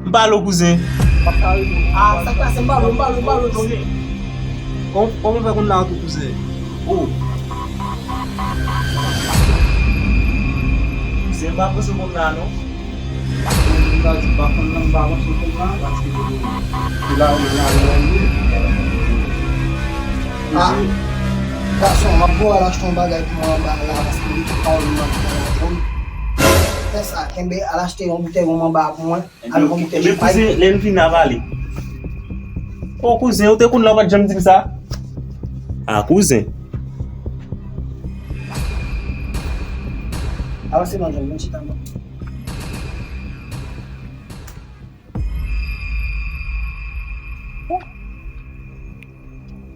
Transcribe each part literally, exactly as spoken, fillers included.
M pa lo kouzen. Ah, sa k pase? M pa lo, m pa lo, m pa lo, non. Kòman, kòman w fè konn la tou kouzen? Oh. Kouzen, m pa panse w konn la non. M ta di m pa konn nan, m pa panse w konn la, paske se la, se la, se la, se la. Ah, gason, m ap voye al achte yon bagay pou mwen anba la, paske li tout pawòl mwen ap fè la, jwenn. Fè sa, kenbe, al achte yon boutèy wonm anba pou mwen. Al yon boutèy chapay. Kouzen, lè n vin ap pale. O kouzen, ou te konn la, ou pa t janm di m sa? Ah, kouzen. Avanse non, John, vin chita non.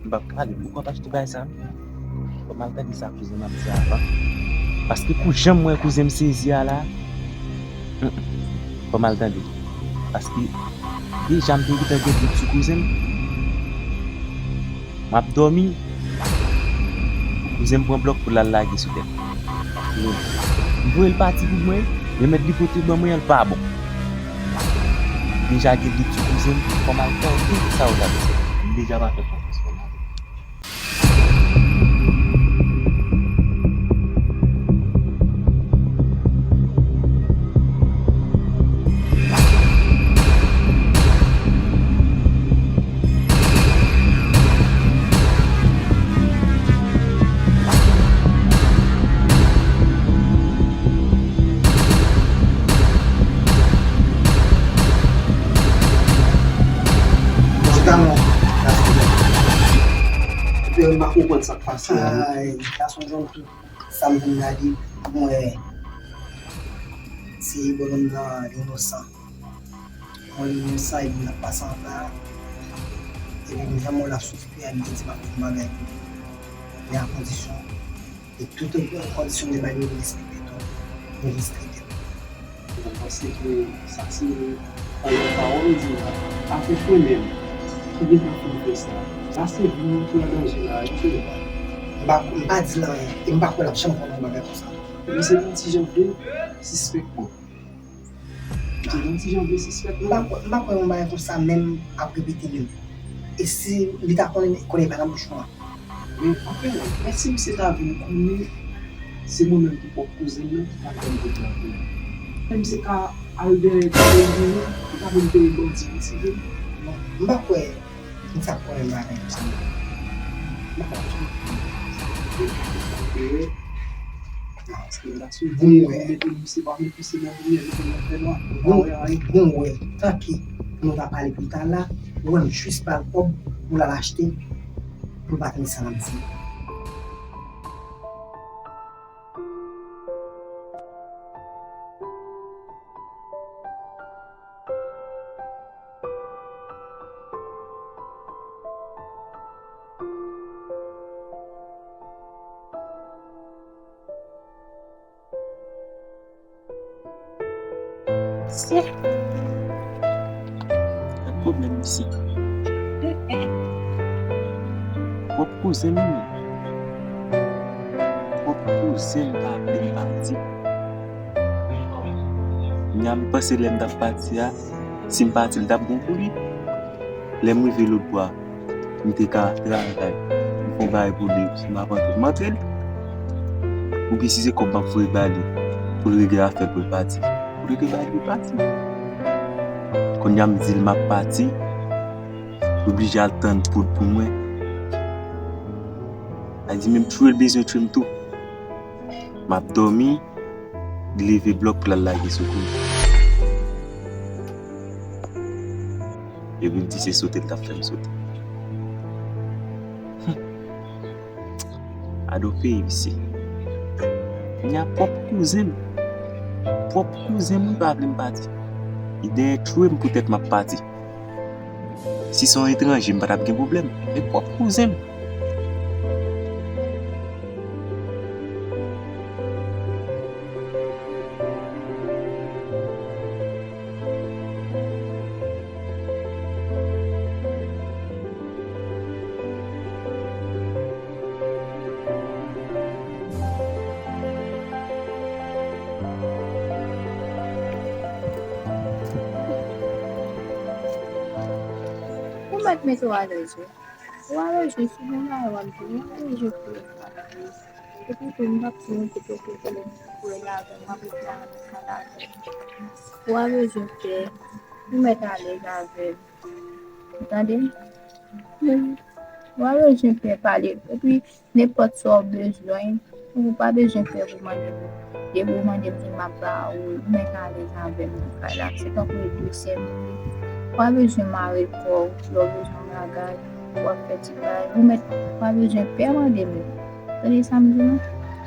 M p ap pale, poukò w pa achte bagay sa menm? Fò m al tande sa kouzen m ap di a avan. Paske pou jan m wè kouzen m sezi a la, mm, fò m al tande. Paske deja m te gentan gen dout sou kouzen m. M ap dòmi, kouzen m pran blòk pou l al lage sou tèt. M voye l pati pou mwen, remèd li pote ban mwen an, l pa bon. M deja gen dout sou kouzen m, fò m al tande sa yo t ap di. M deja pa fè konfyans, fò m ale. Ti kanmè. Epi m pa konprann sa k pase a. Ay, gason jwenn tou. Sa m vin gade, m wè se bònòm nan inosan. Mwen li inosan epi l ap pase anba. Epi m janm wè l ap soufri a, li te di m ap fè yon bagay pou li. Men a kondisyon, e tout kondisyon de bagay yo respekte tou, nou respekte. Mwen panse ke sa se yon pawòl di la. Avèk mwen menm, ki gentan fin fè sa. Sa se vi m ki an danje la, wi, frè. M pa, m pa di l anyen, e m pa kwè l ap janm konnen yon bagay konsa. Men se yon ti jan vle sispèk mwen. Se yon ti jan vle sispèk mwen. M pa kwè, m pa kwè yon bagay konsa menm ap repete menm. E si li ta konnen, konnen pa nan bouch mwen. Men, anfen, men si misye ta vin konnen se mwen menm ki pwòp kouzen nan ki ta fè m te trape l. Menm se ka al dèyè kouzen li, li ta vin peye bandi li, si vre. Non, m pa kwè misye ap konnen bagay konsa non. M pa kwè. Bon, wè. Bon, wè. Tanke nou ta pale pita la, ou wè m jis ba l kòb pou l al achte, pou l pa tande sa l ap di. Mesye. Gad pwoblèm mesye. Pwòp kouzen m li. Pwòp kouzen m pa vle m pati. Kounya m panse lè m t ap pati a, si m pati, l t ap bon pou li. Lè m rive lòtbò a, m te ka travay, m fè yon bagay pou li, si m ap antre, m antre l. Oubyen si se kòb m ap voye ba li, pou l regle afè l, pou l pati, pou l regle bagay li, pati. Kounya m di l m ap pati, l oblije al tann poud pou mwen. Sa di menm tchwe l bezwen tchwe m tou. M ap dòmi, li leve blòk pou l al lage sou kou m. Epi l di se sote l t ap fè m sote. Hum. Gad on peyi, mesye. Kounya pwòp kouzen m. Pwòp kouzen m, wi, pa vle m pati. Li dèyè tchwe m poutèt m ap pati. Si se yon etranje, m pa t ap gen pwoblèm. Men pwòp kouzen m. Ou mèt mete w alèz wi. Ou alèz wi, si gen bagay w ap di, ou alèz wi pou yo pa di. Epi tou, m p ap di yon kote kote pou rele avè m, m ap rete avè m, m ap avè m. Ou pa bezwen pè, ou mèt alèz avè m. Ou tande m? Ou pa bezwen pè pale. Epi, nenpòt sa w bezwen, ou pa bezwen pè pou mande m. Depi w mande m, di m ap ba ou, ou mèt alèz avè m nan kay la. Se tankou e de sè nou ye. Ou pa bezwen mare kò w, lè w bezwen yon bagay, w ap fè ti bagay. Ou mèt, ou pa bezwen pè mande m. Tande sa m di w?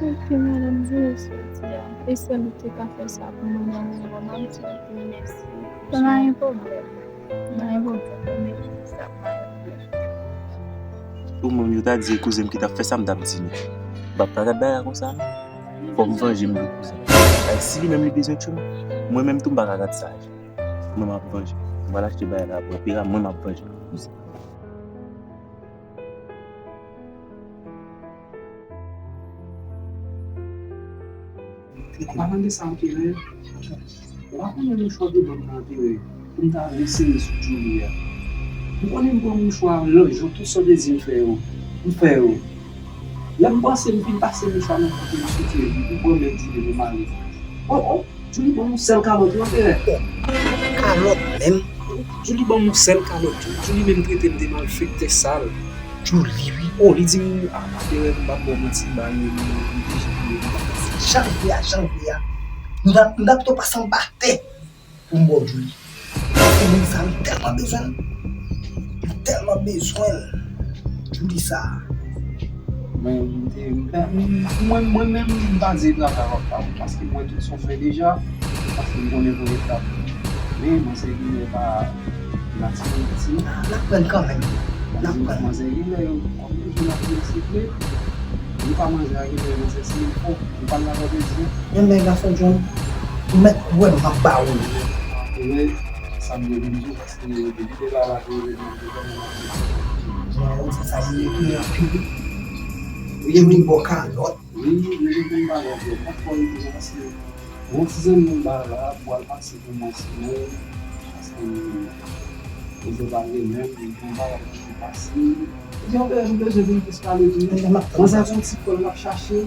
Ok, madanm, di nou sa w di a. E sèl ou te ka fè sa pou mwen nan moman m, m di w mèsi. Pa gen pwoblèm. Pa gen pwoblèm. Ou menm, yo ta di e kouzen m ki t ap fè sa, m t ap di nou. M p ap ka gad bagay la konsa, non. Fò m vanje m pou kouzen m. Ay, si li menm li bezwen tchou m, mwen menm tou m pa ka gad sa aji. Mwen m ap vanje m. Mwen pral achte bagay la pou opera, mwen m ap vanje m pou kouzen m. An palan de sa, anpil, ou pa konnen mouchwa de banm nan anpil, pou m ta resere sou Djouly a. Ou konnen m pran mouchwa lòt jou, tout sa w te di m fè yo, m fè yo. Lè m panse m fin pase mouchwa nan kote m sou tye, m pran men Djouly pou m ale. Oh, oh, Djouly ban m yon sèl kalòt, wi, anpil. Kalòt menm? Djouly ban m yon sèl kalòt, Djouly, Djouly menm trete m de malfektè sal. Djouly, wi. Oh, li di m, a, a, te wè m p ap ba w manti, ba yo, yo, yo te jete yo. Jan l ye a, jan l ye a. M ta, m ta pito pase anba tè pou m ba w Djouly. Paske moun sa, m tèlman bezwen l. M tèlman bezwen l. Djouly sa. Mwen, m te, m, m, mwen, mwen menm, m pa di travay w ap fè, paske mwen tout sa w fè deja, paske m konnen pou etap. Men, mwen se ki pa N ap pran l, ti. N ap pran l kanmenm. N ap pran l. Manzè Gilè, kòm toujou, n ap pran l siple. Nou pa manje a Gilè, manzè, se yon fò. Nou pa l la pou plezi. Yon bèl gason, John. Ou mèt wè m ap ba ou li. Ou wè, sa m gen pou m di w, paske depi te la, la, te rele m, te kòm yon. Bon, ou di sa, li retounen anpil. Wi, wi. Jodi bò kalòt. Wi, wi, wi, m pa wè, m pa fò retounen, paske yon ti zanmi m ba la, pou al pase pou mwen, sinon, paske, m te pale menm, m pa wè ki pase. Li di, anben, m bezwen vin plis pale tou. Manzè gon ti frè l ap chache,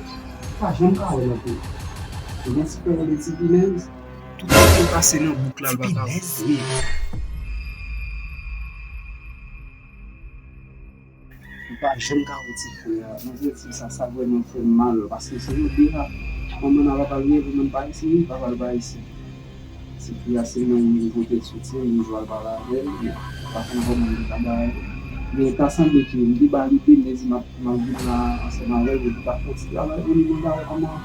pa janm ka wè nan kou. Li gon ti frè l rele Ti Pinèz. Tout sa ki pase nan bouk la, l pa ka. Ti Pinèz? Wi. Ou pa janm ka wè ti frè a. Manzè di sa, sa vrèman fè m mal, paske se jodi a, manman n a papa l ye, pou moun pa isi, wi, papa l pa isi. Ti fi a se mwen menm ki pote l soti, m jwe al pale avè l, men pa konn kòman li ta bay. Men ta sanble ke m te ba li de mezi m ap, m ap vin la ansanm avè l, pou li pa fè ti travay pou li, mwen pa wè kòman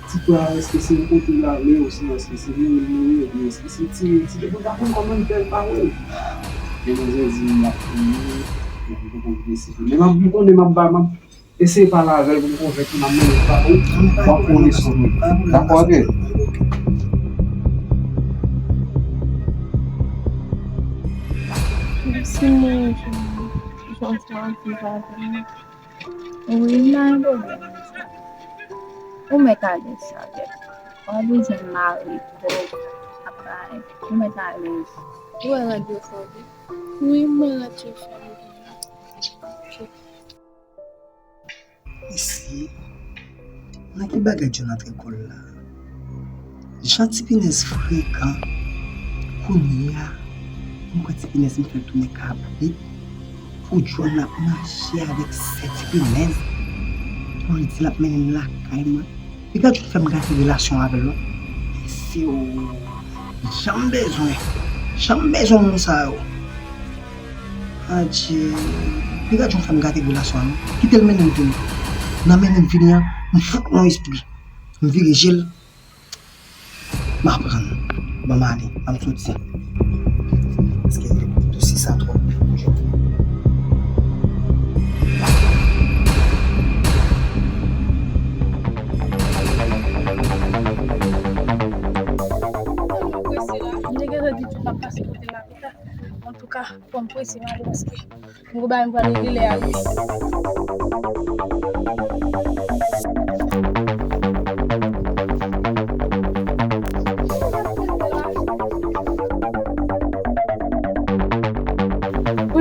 ti frè a, èske se yon kote l ale, osinon èske se mouri l mouri, oubyen èske se tire l tire, mwen pa konn kòman li fè l pa wè l. Men manzè di m l ap touye, men m poko vin eseye. Men m ap, m konnen m ap ba, m ap eseye pale avè l pou m konvenk li, m ap mennen l pa ou, w ap pran leson li. Dakò, ok? Mèsi, mwen, jan sa w viv avè m. Wi, m pa gen pwoblèm. Ou mèt alèz avè m. Ou pa bezwen mare twòp ap bay. Ou mèt alèz. Ou wè rad yo fè w byen? Wi, m wè rad yo fè m byen. Mesye, nan ki bagay John antre kò l la? Jan Ti Pinèz frekan, kounye a, m kwè Ti Pinèz m fè l tounen kabrit pou John ap mache avèk sè Ti Pinèz, pou l di l ap mennen m lakay mwen. Piga John fè m gate relasyon avè l, non. Mesye o, jan m bezwen, jan m bezwen moun sa yo. Adje, piga John fè m gate relasyon an, non. Kite l mennen m vini. Nan mennen m vini an, m fout yon espri. M vire je l. M aprann. Ban m ale, ban m soti. Paske dosye sa twòp. Mwen prese la, m te gentan di tou m ap pase kote lapita. Antouka, fò m prese m ale paske m gon bagay m pral regle a wi. Ou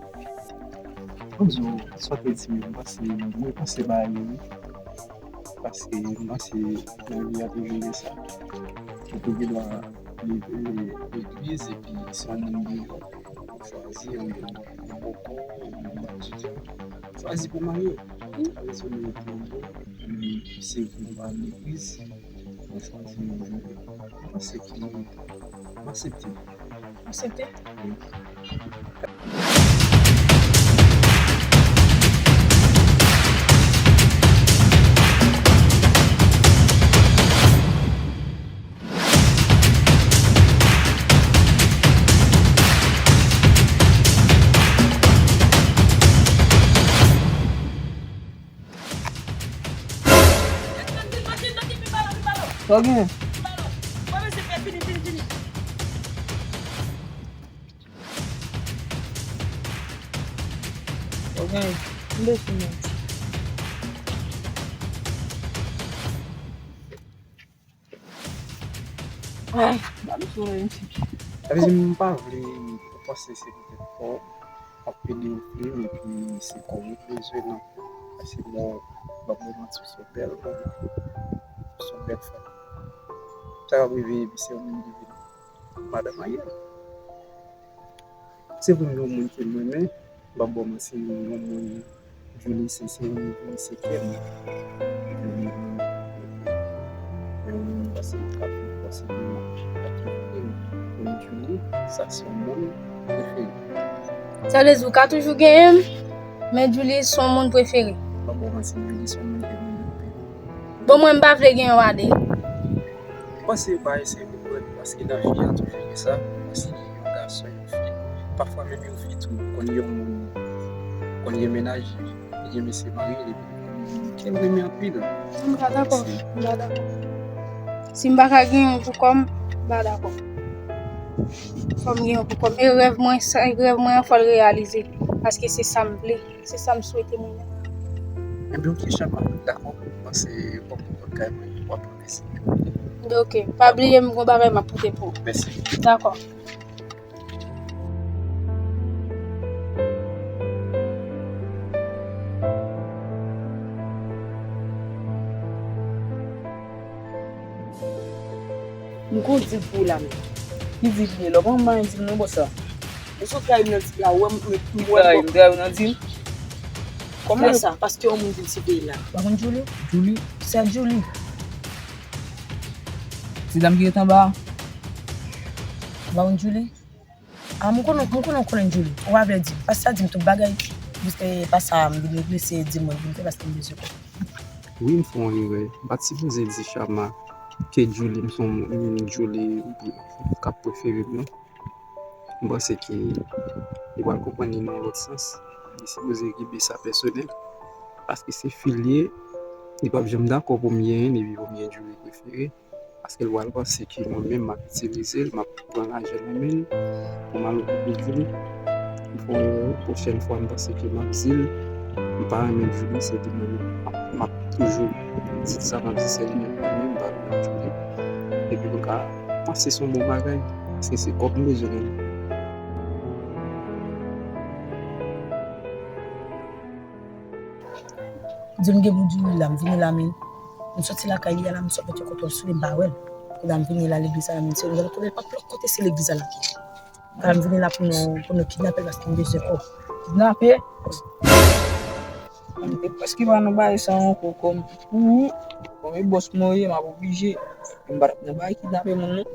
Mwen di w, sa w te di, mwen panse, mwen panse bagay yo, wi. Paske mwen panse nan vi a toujou gen sa. Ou te gen dwa leve legliz epi se yon moun devan. Ou chwazi yon, yon, yon bòkò, yon batize. Chwazi pou marye. Sa vle di nou rete ansanm, epi se vre nou pa legliz. Mwen chwazi yon jwè. Mwen panse ki mwen aksepte. Aksepte? Wi. Sa w gen? Sa w gen? M bezwen manje. Ay, ba m sou yon ti. Sa vle di m pa vle ou panse se poutèt kò w ap pede yon fim epi se kò w bezwen nan. Paske mwen, ban mwen manti, w se yon bèl fanm. W se yon bèl fanm. Sa ka rive epi se yon moun ki vin madanm ayen. Se vre m gen yon moun ke m renmen, m p ap ba w manti, yon moun, Julie se, se yon moun, Julie se kè m. Julie, yon moun, yon moun, yon moun, paske m ka fè, paske m ka toujou gen m. Yon Julie, sa se yon moun prefere. Sa vle di ou ka toujou genyen m, men Julie se yon moun prefere. M p ap ba w manti, Julie se yon moun ke m renmen anpil. Bon, mwen m pa vle gen yon ade. Panse pa eseye konprann, paske nan vi a toujou gen sa, paske yon gason, yon fi, pafwa menm yon fi tou konn gen yon moun, konn gen mennaj li, li gen mesye marye l, epi li konn gen yon moun ke l renmen anpil. M pa dakò, m pa dakò. Si m pa ka gen yon pou kò m, m pa dakò. Fò m gen yon pou kò m. E rèv mwen, sa, rèv mwen an, fò l reyalize, paske se sa m vle. Se sa m swete mwen menm. Ebyen, oke, Chama, dakò, mwen panse w ap konprann kay mwen, w ap pran plezi. Oke, pa bliye m gon bagay m ap pote pou ou. Mèsi. Dakò. M gon dil pou ou la menm. Ki dil li ye? Lè w pa manyen dil non, bòs la. Ou sot trayi m nan dil la, ou wè m, m, m wè m trayi, m trayi w nan dil? Kòman sa? Paske yon moun vin siveye la. Ou pa konn Julie? Julie? Sè Julie. Ti dam ki ret anba a? Ou pa konn Julie? Ah, mwen konnen, mwen konnen ou konnen Julie. Ou pa vle di m. Pase sa di m tout bagay. Jiske pa sa m vin regle, se di m mwen vin fè paske m bezwen kò. Wi, m fè yon erè. M pa t sipoze di Chama ke Julie, m se yon moun, Julie k ap prefere m nan. M panse ke li pral konprann li nan yon lòt sans. Li sipoze kenbe sa pèsonèl. Paske se fi l ye, li p ap janm dakò pou m genyen l, epi pou m gen Julie prefere. Paske l pral panse ke mwen menm m ap itilize l, m ap pran lajan nan men l pou m al okipe Julie. M fè yon erè, pwochèn fwa m panse ke m ap di l m pa renmen Julie, se li menm m ap, m ap toujou di l sa, m ap di se li menm, mwen menm m pa renmen Julie. Epi m ka panse se yon bon bagay, paske se kòb m bezwen nan men. Di m gen pou Julie la, m vini la, men m soti lakay li a la, m sot mete kontwòl sou li, m pa wè l. Kounye a m vini la, legliz la, men se yon kote, l pa t lòt kote, se legliz la l ap ye. Kounye a m vini la pou nou, pou nou kidnape l paske m bezwen kò. Kidnape? Mwen te prèske pa nan bagay sa ankò, kòm pou ou, kòm e bòs mwen ye, m ap oblije. M pa t ap nan bagay kidnape moun, non.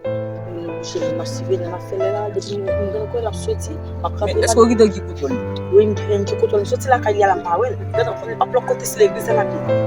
Mwen oblije, mwen masive nan afè la, depi mwen vin pran kò l ap soti, m ap kanpe. Men èske w kite l ki kote l? Wi, m gen ki kote l. M soti lakay li a la, m pa wè l. Gade, m konnen l p ap lòt kote, se legliz la l ap ye.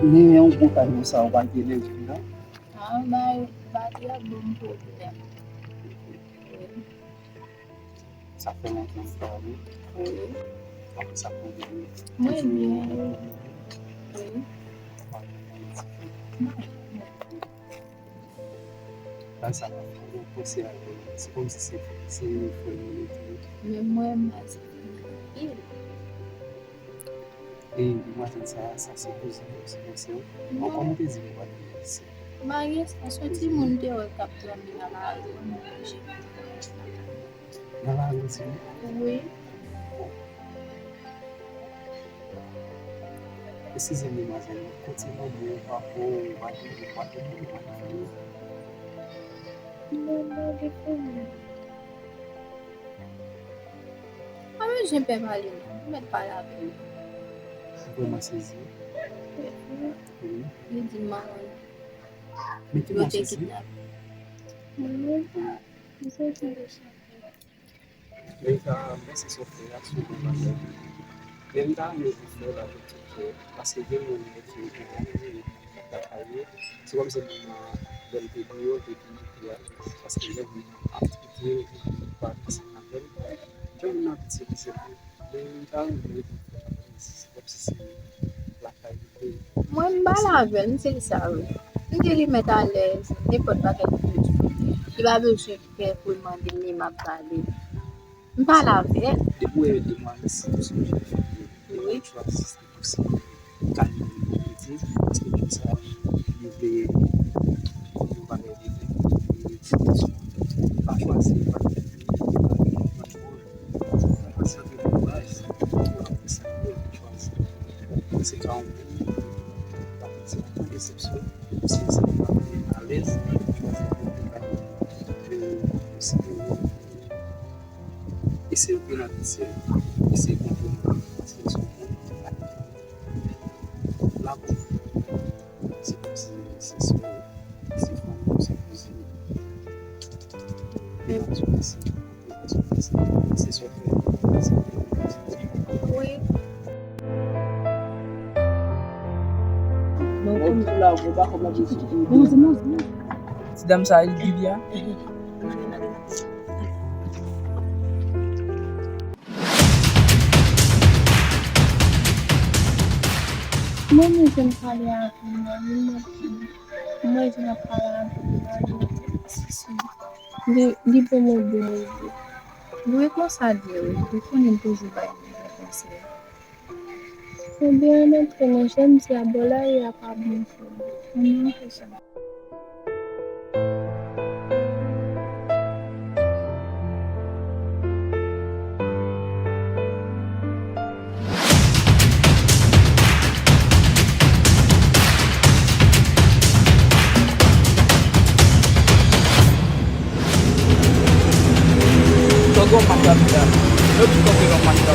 Men yon konpay konsa, ou pa gen lèzòm, non? Ah, bay, batri ap ban m pwoblèm. Wi. Sa fè lontan m pa wè. Wi. Apre sa, pwoblèm. Mwen byen. Wi. Bagay sa pa fè mwen panse a li. Se kòmsi se, se frè m li te ye. Men mwen, m pa se anpil. E demwazèl sa, sa se kouzin ou, se bòs ou? Bon, kòman w te di nou pa t gen lise? M pa gen sans, yon timoun te wè k ap tranble nan lari, mwen oblije. Nan lari, w di? Wi. Eskize m, demwazèl, men kote manman w, papa w, madanm ou, madanm ou, madanm ou? Manman de fanmi. Pa bezwen pè pale non, ou mèt pale avè l. Ou vrèman sezi? Wi. Li di manman l. Men ki mòso sezi? Manman l, li sezi de sa. Men sa, mèsi sa w fè a, se yon bon bagay. Men m ta renmen pou fè l avèk tout kè, paske gen moun yo ki gen bon vre, lakay yo. Se kòmsi moun nan, lè l te deyò, l te dinyite a, paske lè moun nan ap kite, li pa ansanm avè l. Jan moun nan piti li se pou, men m ta renmen pou fè l, se kòmsi se lakay li te ye. Mwen, m pale avè l, m di l sa, wi. M di li mèt alèz, nenpòt bagay li bezwen. Li pa bezwen pè pou l mande m, li m ap pale. M pale avè l. Depi w wè demwazèl si, ou sonje fè l. Wi. Chwazi sistèm pou sa. Kalme l pou piti, paske moun sa, li vle yon bagay de vre. Li pa chwazi, li pa fè, li pa fè. Ou pasyante pou baz, ou ap fè sa pou chwazi. Se ka yon bon, pa fè se yon bon desepsyon, ou se sa ki pa vle alèz, chwazi pou bagay, e, e se yon bon abityèl, e se konprann, paske se yon bon abityèl. Labou. Se kòmsi se sè w, se fanmi w, se kouzin. Wi. Ti dam sa, li di byen. Mwen menm, jan m pale avè l la, li mande m, mwen, jan m ap pale avè l la, li mande m si, si li, li ban m yon bon ide. Wi, konsa l ye, wi. Ou konnen m toujou bay moun bon konsèy. Ebyen, ann antre nan, jan m di a, bò lari a pa bon pou ou. Ann antre sa. Tògè w match la, yo di tògè w match la.